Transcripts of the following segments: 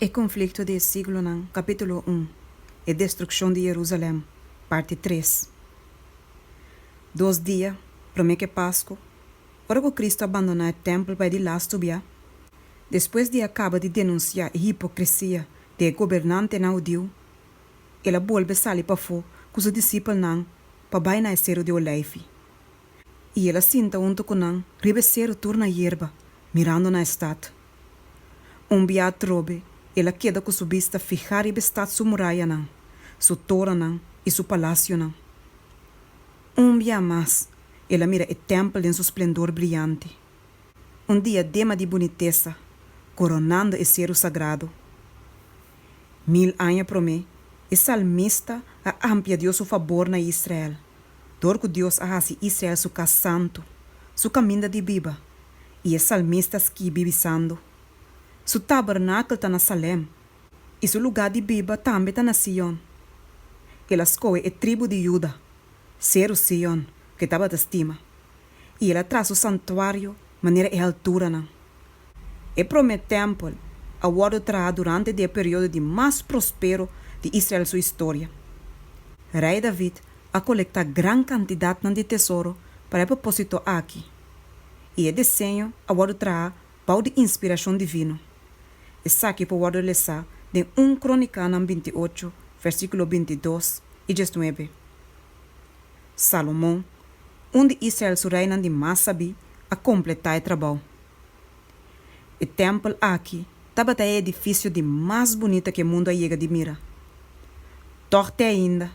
E Konflikto di e Siglonan, Kapítulo un, E Destrukshon di Yerusalèm, parti tres. Dos dia promé ku e Pasku, ora ku Kristu a bandoná e tèmpel pa e di lastu bia, despues di a kaba di denunsiá e hipokresia di e gobernantenan hudiu, el a bolbe sali pafó ku su disipelnan pa bai na e Seru di Oleifi. I el a sinta huntu ku nan riba e seru tur na yerba, mirando na e stat. Un bia atrobe el a keda ku su bista fihá riba e stat su murayanan, su torennan i su palasionan. Un bia mas el a mira e tèmpel den su splendor briante, un diadema di bunitesa koronando e seru sagrado. Mil aña promé, e salmista a amplia Dios su fabor na Israel, dor ku Dios a hasi Israel su kas santu, su kaminda di biba, i e salmista skibi bisando, Su tabernakel ta na Salem, i su lugá di biba tambe ta na Sion. El a skohe e tribu di Juda, seru Sion, ku e tabata stima, i el a traha su santuario manera e halturanan. E promé tèmpel a wòrdu traha durante di e periodo di mas prospero di Israel su historia. Rei David a kolektá gran kantidatnan di tesoro pa e propósito aki, i e diseño a wòrdu traha bou di inspirashon divino. Esaki por wòrdu lesá den un Krónikanan 28, versíkulo 22 i 19. Salomon, un di Israel su reinan di mas sabí, a kompletá e trabou. E tèmpel aki tabata e edifisio di mas bunita ku e mundu a yega di mira. Tòg te ainda,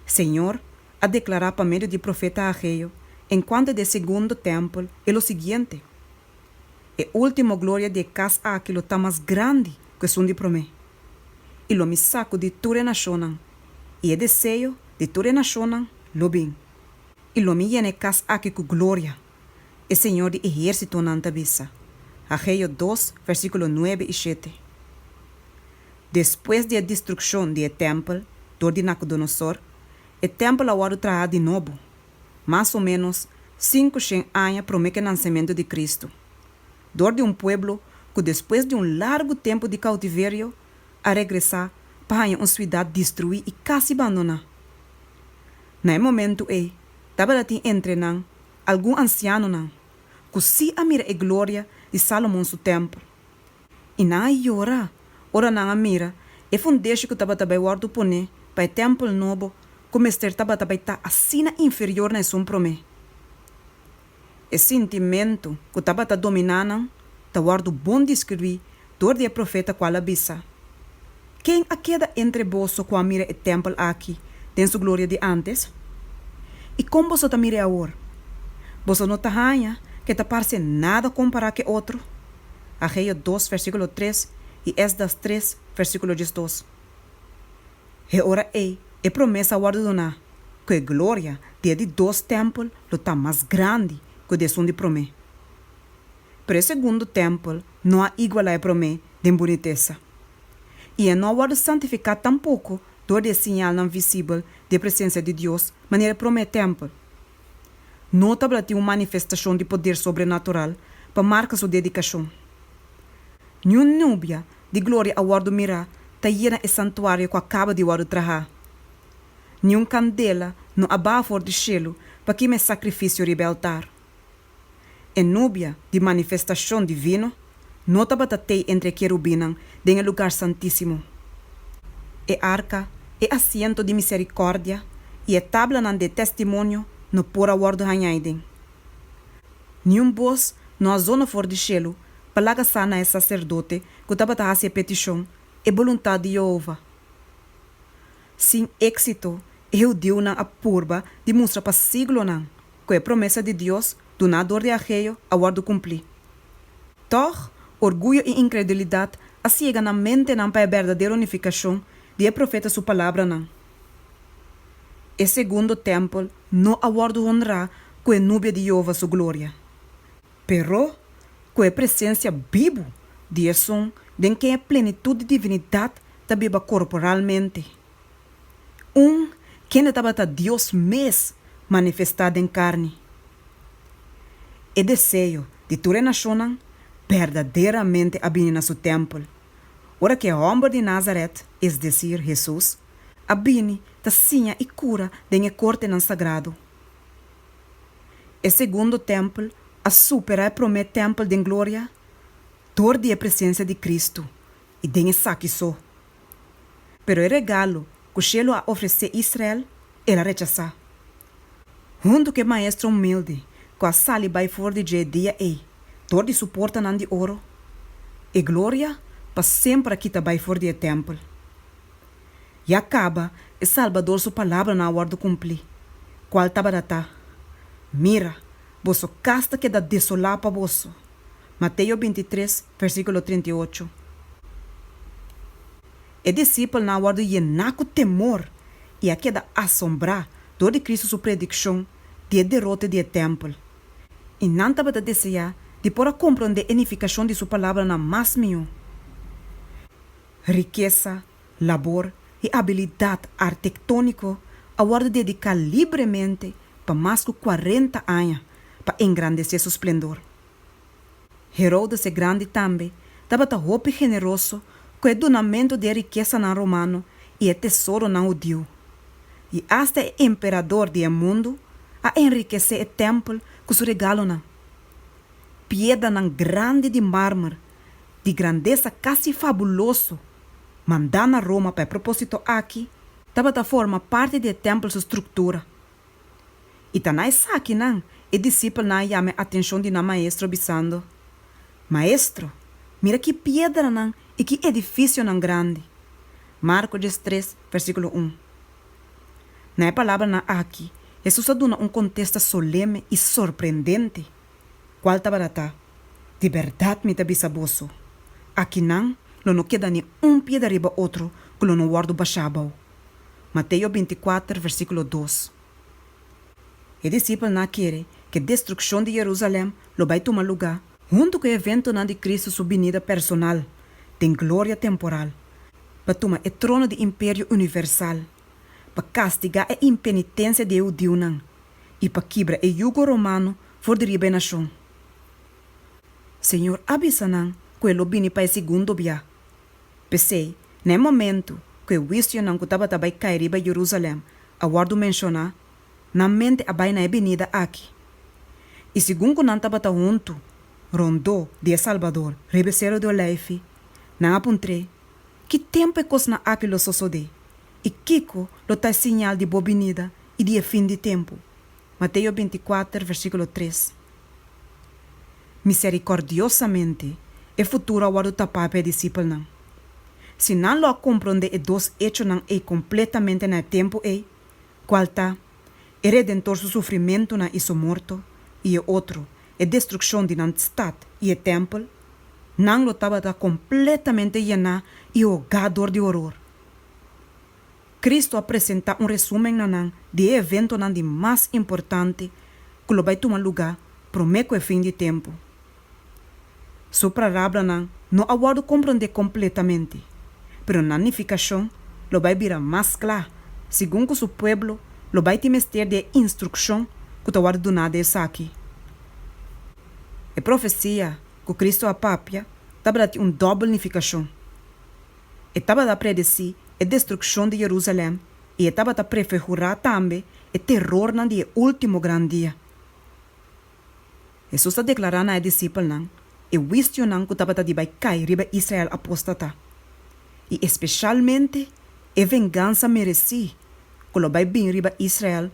Señor a deklará pa medio di profeta Hageo enkuanto di e segundo tèmpel e lo siguiente, E último gloria di e kas aki lo ta mas grandi ku esun di promé, i lo mi sakudí tur e nashonnan, i e deseo di tur e nashonnan lo bin, i lo mi yena e kas aki ku gloria. E Señor di ehérsitonan ta bisa. Hageo dos, versíkulo nuebe i shete. Despues di e destrukshon di e tèmpel dor di Nakudonosor, e tèmpel a wòrdu trahá di nobo, mas o ménos 500 aña promé ku e nansementu di Kristu, dor di un pueblo ku despues di un largu tempu di koutiverio a regresá pa haña un siudat destruí i kasi bandoná. Na e momentu ei, tabata tin entre nan algun ansianonan ku sí a mira e gloria di Salomon su tèmpel. I nan a yora ora nan a mira e fundeshi ku tabata bai wòrdu poné pa e tèmpel nobo ku mester tabata bai ta asina inferior na esun promé. E sintimentu ku tabata dominá nan ta wòrdu bon deskribí dor di e profeta kual a bisa, Ken a keda entre boso ku a mira e tèmpel aki den su gloria di ántes? I kon boso ta mir'é awor? Boso no ta haña ku e ta parse nada kompará ku e otro? Hageo dos versíkulo tres i Esdras tres versíkulo 12. E ora ei e promesa a wòrdu duná ku e gloria di e di dos tèmpel lo ta mas grandi ku di esun di promé. Pero e segundo tèmpel no a igualá e promé den bunitesa. I e no a wòrdu santifiká tampoko dor di e siñalnan visibel di e presensia di Dios manera e promé tèmpel. No tabata tin un manifestashon di poder sobrenatural pa marka su dedikashon. Niun nubia di gloria a wòrdu mirá ta yena e santuario ku a kaba di wòrdu trahá. Niun kandela no a baha for di shelu pa kima e sakrifisio riba e altar. E nubia di manifestashon divino no tabata tei entre e kerubinnan den e lugar santísimo. E arka, e asiento di miserikòrdia i e tablanan di e testimonio no por a wòrdu hañá eiden. Niun bos no a zona for di shelu pa laga sa na e saserdote ku tabata hasi e petishon e boluntat di Yehova. Sin éksito, e hudiunan a purba di mustra pa siglonan ku e promesa di Dios duná dor di Ageo a wòrdu kumplí. Tòg, orguyo i inkredulidat a siega nan mentenan pa e berdadero nifikashon di e profeta su palabranan. E segundo tèmpel no a wòrdu honrá ku e nubia di Yehova su gloria, pero ku e presensia bibu di Esun den ken e plenitut di divinidat ta biba korporalmente. Un kende tabata Dios mes manifestá den karni. E deseo di tur e nashonnan berdaderamente a bini na su tèmpel. ora ku e hòmber di Nazaret, es desir, Hesus, a bini ta siña i kura den e kortenan sagrado. E segundo tèmpel a superá e promé tèmpel den gloria dor di e presensia di Kristu i den esaki so. Pero e regalo ku shelu a ofresé Israel, el a rechasá. Huntu ku e maestro humilde ku a sali bai for di dje e dia ei dor di su portanan di oro, e gloria pa semper a kita bai for di e tèmpel. Ya kaba e Salbador su palabranan a wòrdu kumplí, kual tabata ta, Mira, boso kas ta keda desolá pa boso. Mateo 23, versíkulo 38. E disipelnan a wòrdu yená ku temor i a keda asombrá dor di Kristu su predikshon di e derote di e tèmpel, i nan tabata deseá di por a komprondé e nifikashon di su palabranan mas mihó. Rikesa, labor i abilidat artektóniko a wòrdu dediká libremente pa mas ku 40 aña pa engrandesé su splendor. Herodes e Grandi tambe tabata hopi generoso ku e dunamentu di e rikesanan romano i e tesoronan hudiu. I asta e emperador di e mundu a enrikesé e tèmpel ku su regalonan. Piedranan grandi di marmer di grandesa kasi fabuloso mandá na Roma pa e propósito aki tabata forma parti di e tèmpel su struktura. I ta na esakinan e disipelnan a yama e atenshon di nan maestro bisando, Maestro, mira ki piedranan i ki edifisionan grandi! Marko 13, versíkulo 1. Na e palabranan aki, Hesus a duna un kontesta soleme i sorprendente, kual tabata ta, Di bèrdat mi ta bisa boso, akinan lo no keda ni un piedra riba otro ku lo no wòrdu bashá abou. Mateo 24, versíkulo 2. E disipelnan a kere ku e destrukshon di Yerusalèm lo bai tuma lugá huntu ku e eventonan di Kristu su binida personal den gloria temporal pa tuma e trono di imperio universal, pa kastigá e impenitensia di e hudiunan i pa kibra e yugo romano for di riba e nashon. Señor a bisa nan ku e lo bini pa e segundo bia. P'esei, na e momentu ku e huisionan ku tabata bai kai riba Jerusalèm a wòrdu menshoná, nan mente a bai na e binida aki. I segun ku nan tabata huntu rondó di e Salbador riba e Seru di Oleifi, nan a puntr'é, Ki tempu e kosnan aki lo sosodé, i kiko lo ta e siñal di bo binida i di e fin di tempu? Mateo 24, versíkulo 3. Miserikòrdiosamente, e futuro a wòrdu tapá pa e disipelnan. Si nan lo a komprondé e dos echonan ei kompletamente na e tempu ei, kual ta, e Redentor su sufrimentunan i su morto, i e otro, e destrukshon di nan stat i e tèmpel, nan lo tabata kompletamente yená i hogá dor di horor. Kristu a presentá un resúmen na nan di e eventonan di mas importante ku lo bai tuma lugá promé ku e fin di tempu. Su prarabranan no a wòrdu komprondé kompletamente, pero nan nifikashon lo bai bira mas kla segun ku su pueblo lo bai tin mester di e instrukshon ku ta wòrdu duná den esaki. E profesia ku Kristu a papia tabata tin un dòbel nifikashon. E tabata predesí e destrukshon di Jerusalèm i e tabata prefigurá tambe e terornan di e último gran dia. Hesus a deklará na e disipelnan e huisionan ku tabata di bai kai riba Israel apóstata, i espeshalmente e vengansa meresí ku lo bai bin riba Israel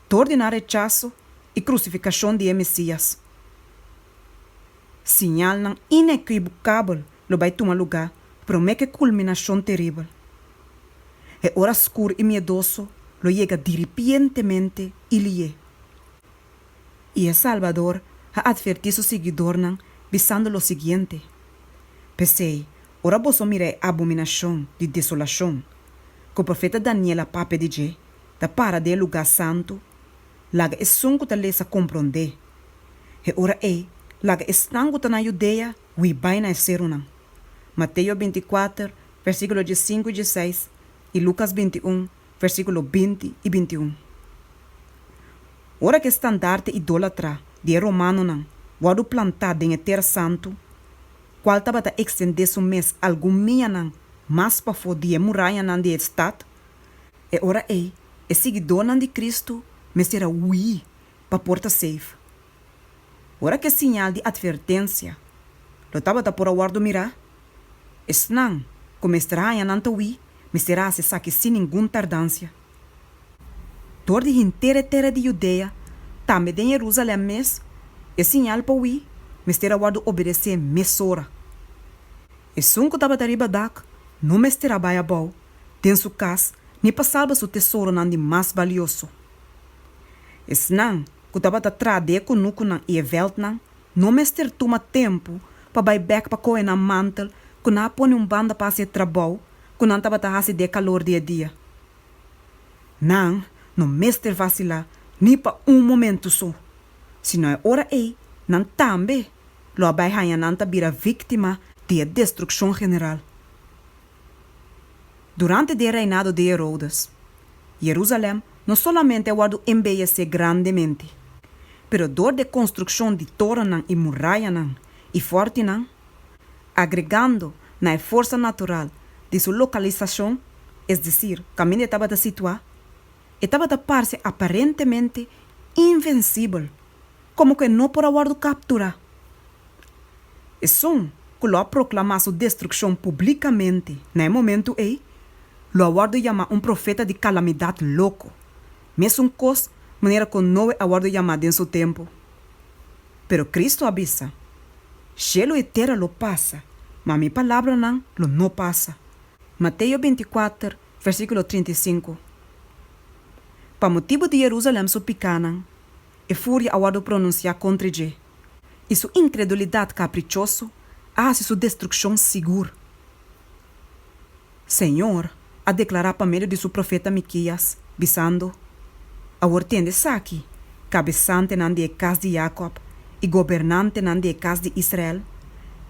dor di nan rechaso i krusifikashon di e Mesías. Siñalnan inequibukabel lo bai tuma lugá promé ku e kulminashon teribel. E ora skur i miedoso lo yega diripientemente i lié. I e Salbador a atvertí su siguidornan bisando lo siguiente, P'esei, ora boso mira e abominashon di desolashon, ku profeta Daniel a papia di dje, ta para den e lugá santu, laga esun ku ta lesa komprondé. E ora ei, laga esnan ku ta na Judea hui bai na e serunan. Mateo 24, versíkulo 15 i 16 i Lukas 21, versíkulo 20 i 21. Ora ku e standarte idólatra di e romanonan wòrdu plantá den e Tera Santu, kual tabata ekstendé su mes algun mianan mas pafó di e murayanan di e stat, e ora ei e siguidónan di Kristu mester a hui pa por ta safe. Ora ku e siñal di atvertensia lo tabata por a wòrdu mirá, esnan ku mester a haña nan ta hui mester a hasi esaki sin ningun tardansia. Dor di henter e tera di Judea, tambe den Jerusalèm mes, e siñal pa hui mester a wòrdu obedesé mesora. Esun ku tabata riba dak no mester a bai abou den su kas ni pa salba su tesoronan di mas balioso. Esnan ku tabata traha den e kunukunan i e vèltnan no mester tuma tempu pa bai bèk pa kohe nan mantel ku nan a pone un banda pa hasi e trabou ku nan tabata hasi den e kalor di e dia. Nan no mester vasilá ni pa un momentu so, sino e ora ei nan tambe lo a bai haña nan ta bira víktima di e destrukshon general. Durante di e reinado di Herodes, Jerusalèm no solamente a wòrdu embeyesé grandemente, pero dor di e konstrukshon di torennan i murayanan i fòrtinan, agregando na e forsa natural di su lokalisashon, es desir, kaminda e tabata situá, e tabata parse aparentemente invensibel, komo ku e no por a wòrdu kapturá. Esun ku lo a proklamá su destrukshon publikamente na e momentu ei, lo a wòrdu yamá un profeta di kalamidat loko, mesun kos manera ku Noe a wòrdu yamá den su tempu. Pero Kristu a bisa, Shelu i tera lo pasa, ma mi palabranan lo no pasa. Mateo 24, versíkulo 35. Pa motibu di Jerusalèm su pikánan, e furia a wòrdu pronunsiá kontra dje, i su inkredulidat kaprichoso a hasi su destrukshon sigur. Señor a deklará pa medio di su profeta Mikias, bisando, Awor tende esaki, kabesantenan di e kas di Yakòb i gobernantenan di e kas di Israel,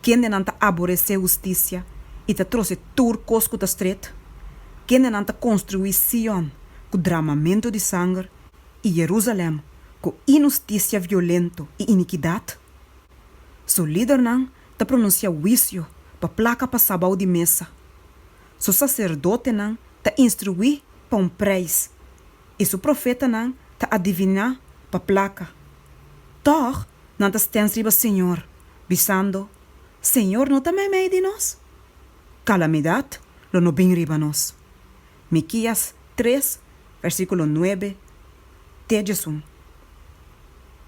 kendenan ta aboresé hustisia i ta trose tur kos ku ta stret, kendenan ta konstruí Sion ku dramamentu di sanger i Jerusalèm ku inhustisia violento i inikidat. Su lidernan ta pronunsiá huisio pa plaka pasá bou di mesa. Su saserdotenan ta instruí pa un preis i su profetanan ta adiviná pa plaka. Tòg nan ta stèns riba señor, bisando, Señor no ta meimei di nos? Kalamidat lo no bin riba nos. Mikias tres, versíkulo nuebe te diesun.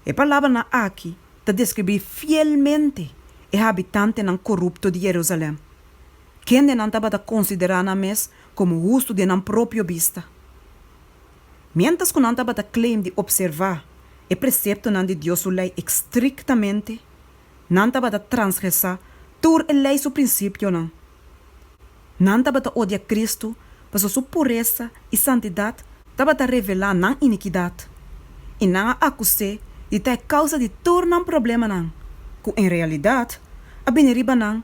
E palabranan aki ta deskribí fielmente e habitantenan korupto di Jerusalèm, kendenan tabata konsiderá nan mes komo hustu den nan propio bista. Miéntras ku nan tabata claim di opservá e preseptonan di Dios su lei estriktamente, nan tabata transgresá tur e lei su prinsipionan. Nan tabata odia Kristu pasobra su puresa i santidat tabata revelá nan inikidat, i nan a akus'é di ta e kousa di tur nan problemanan, ku en realidat a bini riba nan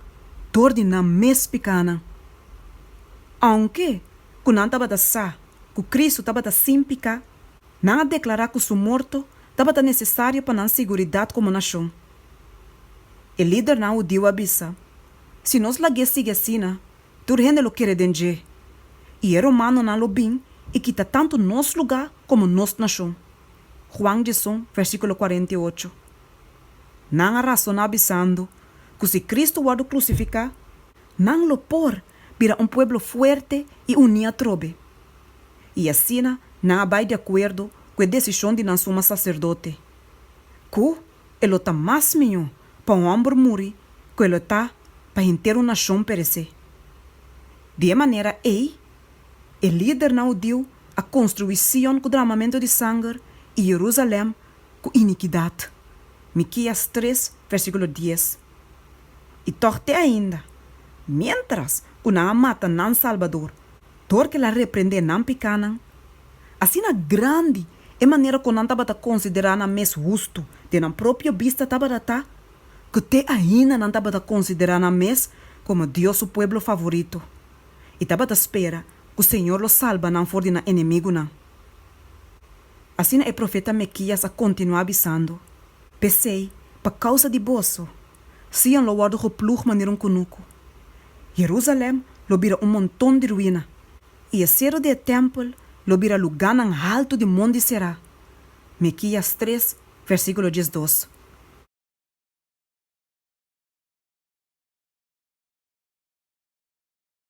dor di nan mes pikánan. Ounke ku nan tabata sa ku Kristu tabata sin piká, nan a deklará ku su morto tabata nesesario pa nan siguridat komo nashon. E lidernan hudiu a bisa, Si nos lag'é sigui asina, tur hende lo kere den dje, i e romanonan lo bin i kita tantu nos lugá komo nos nashon. Juan 11, versíkulo 48. Nan a rasoná bisando ku si Kristu wòrdu krusifiká, nan lo por bira un pueblo fuerte i uní atrobe. I asina nan a bai di akuerdo ku e desishon di nan suma saserdote, ku e lo ta mas mihó pa un hòmber muri ku e lo ta pa henter un nashon peresé. Di e manera ei, e lidernan hudiu a konstruí Sion ku dramamentu di sanger i Jerusalèm ku inikidat. Mikias tres, versíkulo dies. I tòg te ainda, miéntras ku nan a mata nan Salbador dor ku el a reprendé nan pikánan, asina grandi e manera ku nan tabata konsiderá nan mes hustu den nan propio bista tabata ta, ku te ainda nan tabata konsiderá nan mes komo Dios su pueblo favorito i tabata spera ku Señor lo salba nan for di nan enemigunan. Asina e profeta Mekias a kontinuá bisando, P'esei, pa kousa di boso. Sion lo wòrdu geplug manera un kunuku, Herusalèm lo bira un monton di ruina, i e seru di e tèmpel lo bira lugánan haltu di mondi será. Mikias 3, versíkulo 12.